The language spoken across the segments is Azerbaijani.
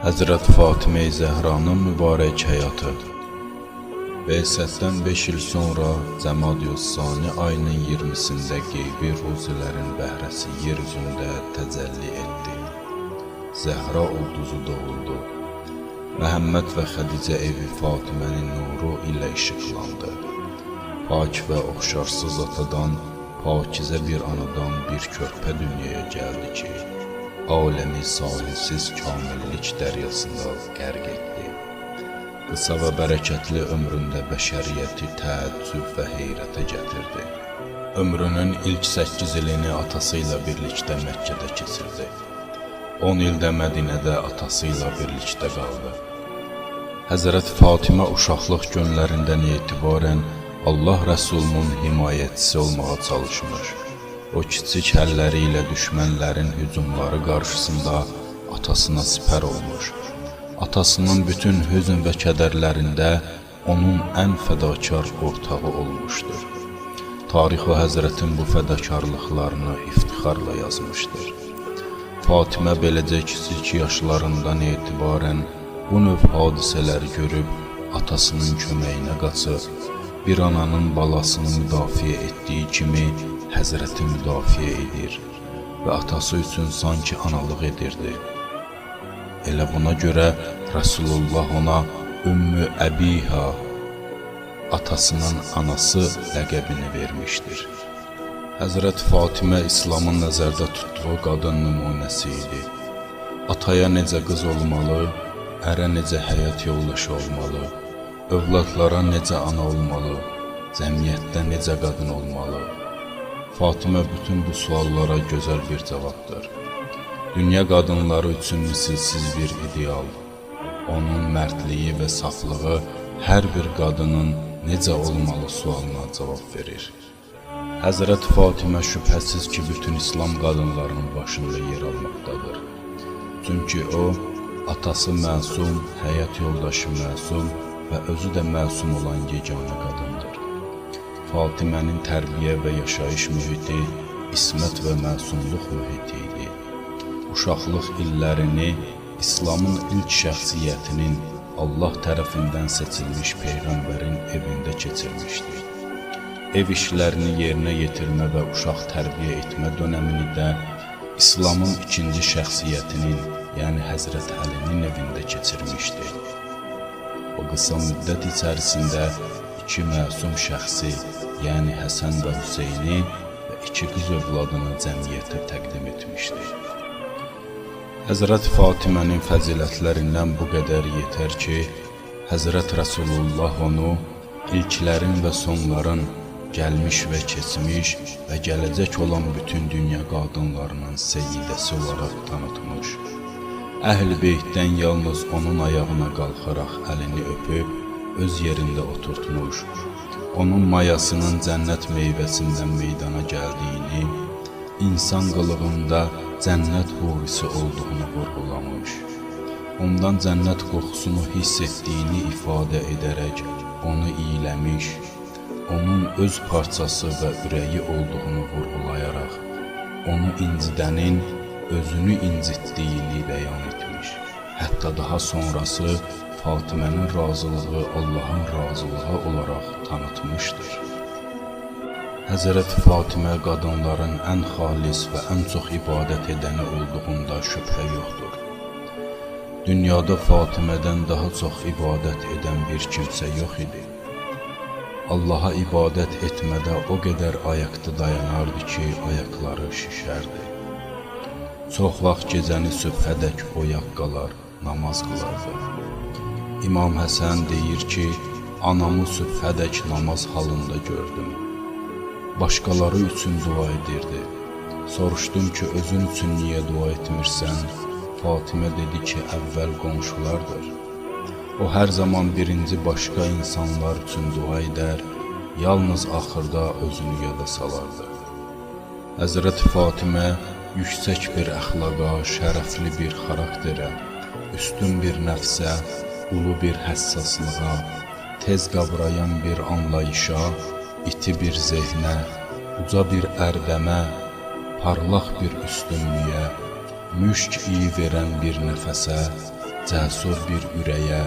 Həzrət Fatimə Zəhranın mübarək həyatı. Bəisətdən 5 il sonra Cəmadiüssani ayının 20-sində qeybi ruzilərin bəhrəsi yer üzündə təcəlli etdi. Zəhra ulduzu doğuldu. Məhəmməd və Xədicə evi Fatimənin nuru ilə işıqlandı. Pak və oxşarsız atadan, pakizə bir anadan bir körpə dünyaya gəldi ki, aləmi sahilsiz kamillik dəryasında qərq etdi. Qısa və bərəkətli ömründə bəşəriyyəti təəccüb və heyrətə gətirdi. Ömrünün ilk 8 ilini atası ilə birlikdə Məkkədə keçirdi. 10 ildə Mədinədə atası ilə birlikdə qaldı. Həzrət Fatimə uşaqlıq günlərindən etibarən Allah Rəsulunun himayəçisi olmağa çalışmış. O kiçik əlləri ilə düşmənlərin hücumları qarşısında atasına sipər olmuş. Atasının bütün hüzn və kədərlərində onun ən fədakar ortağı olmuşdur. Tarix o həzrətin bu fədakarlıqlarını iftixarla yazmışdır. Fatimə beləcə kiçik yaşlarından etibarən bu növ hadisələri görüb atasının köməyinə qaçır, bir ananın balasını müdafiə etdiyi kimi Həzrəti müdafiə edir və atası üçün sanki analıq edirdi. Elə buna görə Rəsulullah ona Ümmü Əbiha, atasının anası ləqəbini vermişdir. Həzrət Fatimə İslamın nəzərdə tutduğu qadın nümunəsi idi. Ataya necə qız olmalı, ərə necə həyat yoldaşı olmalı, övladlara necə ana olmalı, cəmiyyətdə necə qadın olmalı? Fatimə bütün bu suallara gözəl bir cavabdır. Dünya qadınları üçün misilsiz bir ideal. Onun mərdliyi və saflığı hər bir qadının necə olmalı sualına cavab verir. Həzrət Fatimə şübhəsiz ki, bütün İslam qadınlarının başında yer almaqdadır. Çünki o, atası məsum, həyat yoldaşı məsum və özü də məsum olan yeganə qadındır. Fatimənin tərbiyə və yaşayış mühiti ismət və məsumluq mühiti idi. Uşaqlıq illərini İslamın ilk şəxsiyyətinin Allah tərəfindən seçilmiş peyğəmbərin evində keçirmişdi. Ev işlərini yerinə yetirmə və uşaq tərbiyə etmə dönəmini də İslamın ikinci şəxsiyyətinin, yəni Həzrət Əlinin evində keçirmişdi. O qısa müddət içərisində iki məsum şəxsi, yəni Həsən və Hüseyni və iki qız övladını cəmiyyətə təqdim etmişdi. Həzrət Fatimənin fəzilətlərindən bu qədər yetər ki, Həzrət Rəsulullah onu ilklərin və sonların, gəlmiş və keçmiş və gələcək olan bütün dünya qadınlarının seyyidəsi olaraq tanıtmış. Əhl-i Beytdən yalnız onun ayağına qalxaraq əlini öpüb öz yerində oturtmuş. Onun mayasının cənnət meyvəsindən meydana gəldiyini, insan qılığında cənnət hurisi olduğunu vurğulamış. Ondan cənnət qoxusunu hiss etdiyini ifadə edərək onu iyiləmiş, onun öz parçası və ürəyi olduğunu vurğulayaraq onu incidənin özünü incitdiyini bəyan etmiş. Hətta daha sonrası Fatimənin razılığı Allahın razılığı olaraq tanıtmışdır. Həzrət Fatimə qadınların ən xalis və ən çox ibadət edəni olduğunda şübhə yoxdur. Dünyada Fatimədən daha çox ibadət edən bir kimsə yox idi. Allaha ibadət etmədə o qədər ayaqda dayanardı ki, ayaqları şişərdi. Çox vaxt gecəni sübhədək oyaq qalar, namaz qılardı. İmam Həsən deyir ki, anamı sübhədək namaz halında gördüm. Başqaları üçün dua edirdi. Soruşdum ki, özün üçün niyə dua etmirsən? Fatimə dedi ki, əvvəl qonşulardır. O hər zaman birinci başqa insanlar üçün dua edər, yalnız axırda özünü yada salardı. Həzrət Fatimə yüksək bir əxlaqa, şərəfli bir xarakterə, üstün bir nəfsə, ulu bir həssaslığa, tez qavrayan bir anlayışa, iti bir zehnə, uca bir ərdəmə, parlaq bir üstünlüyə, müşk iyi verən bir nəfəsə, cəsur bir ürəyə,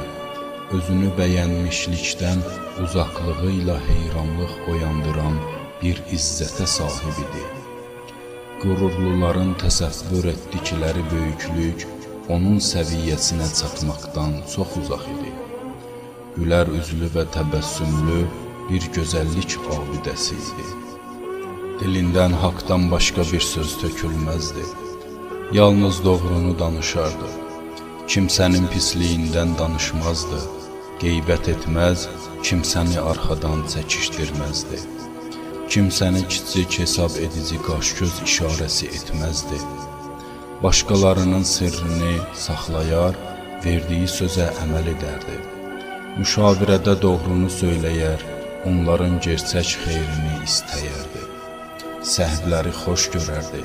özünü bəyənmişlikdən uzaqlığı ilə heyranlıq oyandıran bir izzətə sahib idi. Qürurluların təsəvvür etdikləri böyüklük onun səviyyəsinə çatmaqdan çox uzaq idi. Gülər üzlü və təbəssümlü bir gözəllik abidəsi idi. Dilindən haqdan başqa bir söz tökülməzdi. Yalnız doğrunu danışardı. Kimsənin pisliyindən danışmazdı, qeybət etməz, kimsəni arxadan çəkişdirməzdi. Kimsəni kiçik hesab edici qaş-göz işarəsi etməzdi. Başqalarının sirrini saxlayar, verdiyi sözə əməl edərdi. Müşavirədə doğrunu söyləyər, onların gerçək xeyrini istəyərdi. Səhvləri xoş görərdi.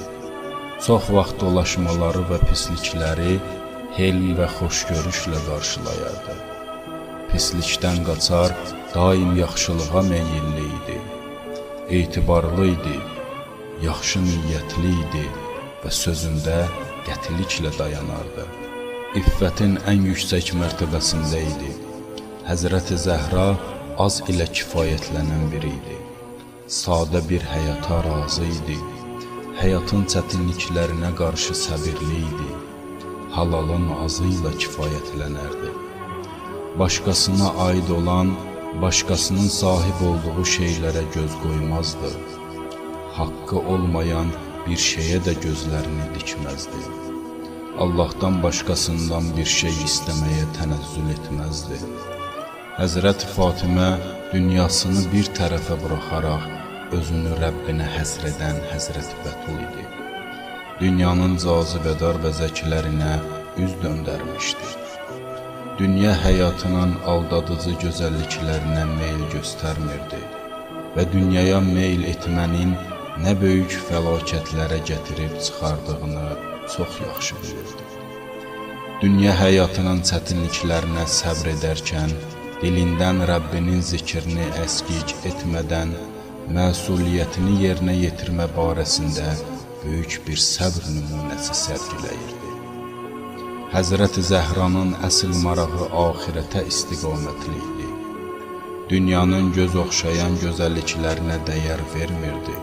Çox vaxt dolaşmaları və pislikləri helm və xoşgörüşlə qarşılayardı. Pislikdən qaçar, daim yaxşılığa meyilli idi. Etibarlı idi, yaxşı niyyətli idi və sözündə qətiliklə dayanardı. İffətin ən yüksək mərtəbəsində idi. Həzrəti Zəhra az ilə kifayətlənən biri idi. Sadə bir həyata razı idi. Həyatın çətinliklərinə qarşı səbirli idi. Halalın azı ilə kifayətlənərdi. Başqasına aid olan, başqasının sahib olduğu şeylərə göz qoymazdı. Haqqı olmayan bir şeyə də gözlərini dikməzdi. Allahdan başqasından bir şey istəməyə tənəzzül etməzdi. Həzrət Fatimə dünyasını bir tərəfə buraxaraq özünü Rəbbinə həsr edən Həzrət Bətul idi. Dünyanın cazibədar və zəkilərinə üz döndərmişdi. Dünya həyatının aldadıcı gözəlliklərinə meyl göstərmirdi və dünyaya meyl etmənin nə böyük fəlakətlərə gətirib çıxardığını çox yaxşı bilirdi. Dünya həyatının çətinliklərinə səbr edərkən, dilindən Rəbbinin zikrini əskik etmədən məsuliyyətini yerinə yetirmə barəsində böyük bir səbr nümunəsi sərgiləyirdi. Həzrəti Zəhranın əsl marağı axirətə istiqamətli idi. Dünyanın göz oxşayan gözəlliklərinə dəyər vermirdi.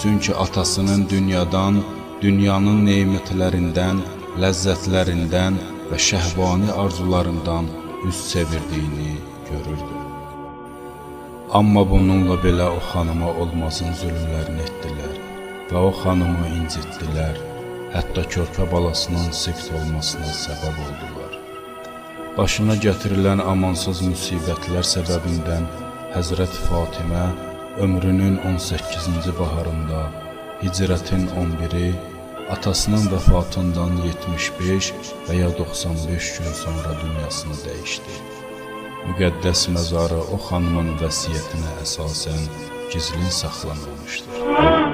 Çünki atasının dünyadan, dünyanın nemətlərindən, ləzzətlərindən və şəhvani arzularından üz çevirdiyini görürdü. Amma bununla belə o xanıma olmazın zülmlərini etdilər və o xanımı incitdilər, hətta körpə balasının sikt olmasına səbəb oldular. Başına gətirilən amansız müsibətlər səbəbindən Həzrət Fatimə ömrünün 18-ci baharında, hicrətin 11-i, atasının vəfatından 75 və ya 95 gün sonra dünyasını dəyişdi. Müqəddəs məzarı o xanımın vəsiyyətinə əsasən gizlin saxlanılmışdır.